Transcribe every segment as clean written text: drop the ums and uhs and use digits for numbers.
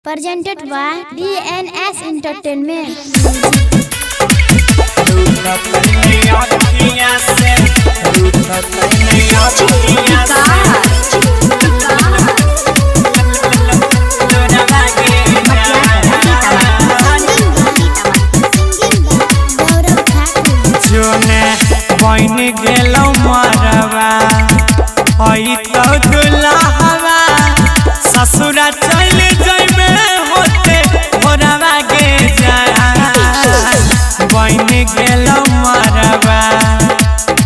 Presented by DNS Entertainment. Gaurav Thakur. जोने बन गेलो मरवा हई तो दुल्हवा ससुरा चल जइबे होते भोरवा गे जा बन गेलो मरवा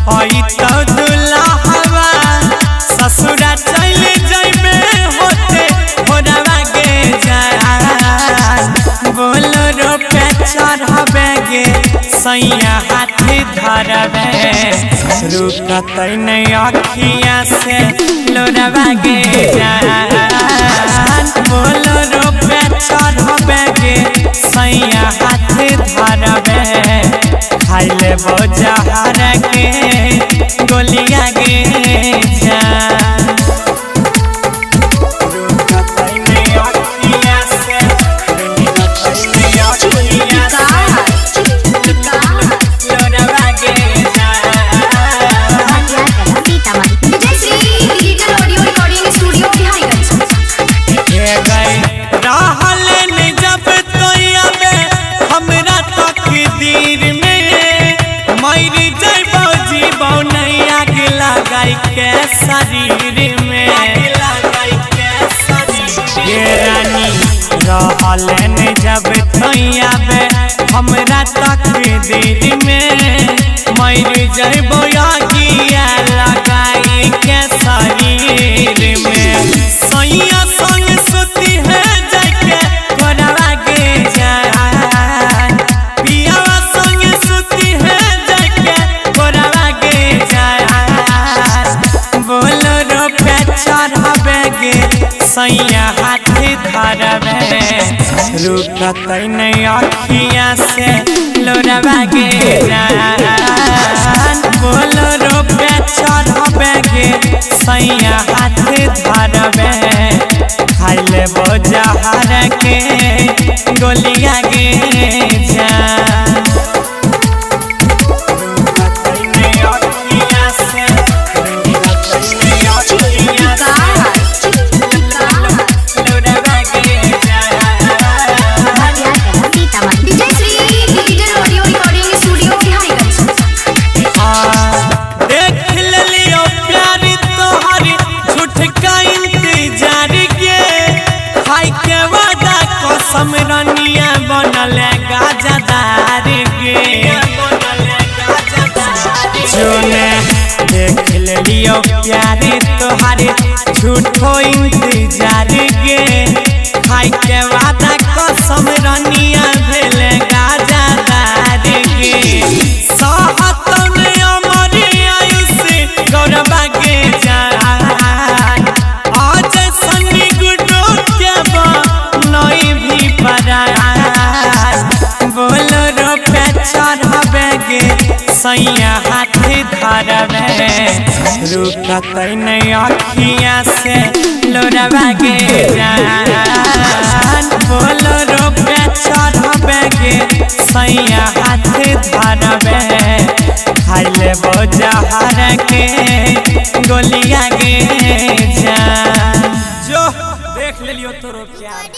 हई तो दुल्हवा ससुरा चल जइबे होते भोरवा गे जा बोलो रोपे चढ़बे गे सैया हाथ धरबे रुकत नहीं अखिया से लोरवा गे जान बोलो रोपे चढ़बे गे सैया हाथ धरबे खाइ लेबो जहर के गोलिया गे जान रुकत नहीं अखिया से रुकत नहीं अखिया से लोरवा गे जान। Vijay Shri digital audio recording studio Biharigunj. हे गए रहल न जब तोया में हमरा तकदीर में मर जइबो जीबो नहीं आग लगाई के शरीर में हे रानी रहल न जब तोया में हमरा तकदीर में मर जइबो आगिया लगाई के शरीर में सैया संग सुती है जाके घोड़वा गे जान पियावा संग सुती है जाके घोड़वा गे जान बोलो रोपे चढ़बे गे सैया हाथ धरबे रुकत नहीं अखिया से लोरवा गे जान बोलो रोपे चढ़बे गे सैया हाथ धरबे खाइ लेबो जहर के गोलिया गे जान रुकत नहीं अखिया से रुकत नहीं अखिया से लोरवा गे जान। Vijay Shri digital audio recording studio Biharigunj. देख लेलियो प्यार तोहर झूठ का इंतजार के खाई के वादा कसम रनिया बनल गाजदार के जोने देख लेलियो प्यार तोहर झूठो इंतजार के खाई के वादा कसम रनिया भेल गाजदार के सहतन अमर आयुष गौरवा के जान आज सन्नी गुडो के नई भी परान बोलो रोपे चढ़बे गे सैया हाथ धरबे रुकत नहीं अखिया से लोरवा गे जान बोलो रोपे चढ़बे गे सैया हाथ धरबे खाइ लेबो जहर के गोलिया गे जान जो देख लेलियो तोरो प्यार।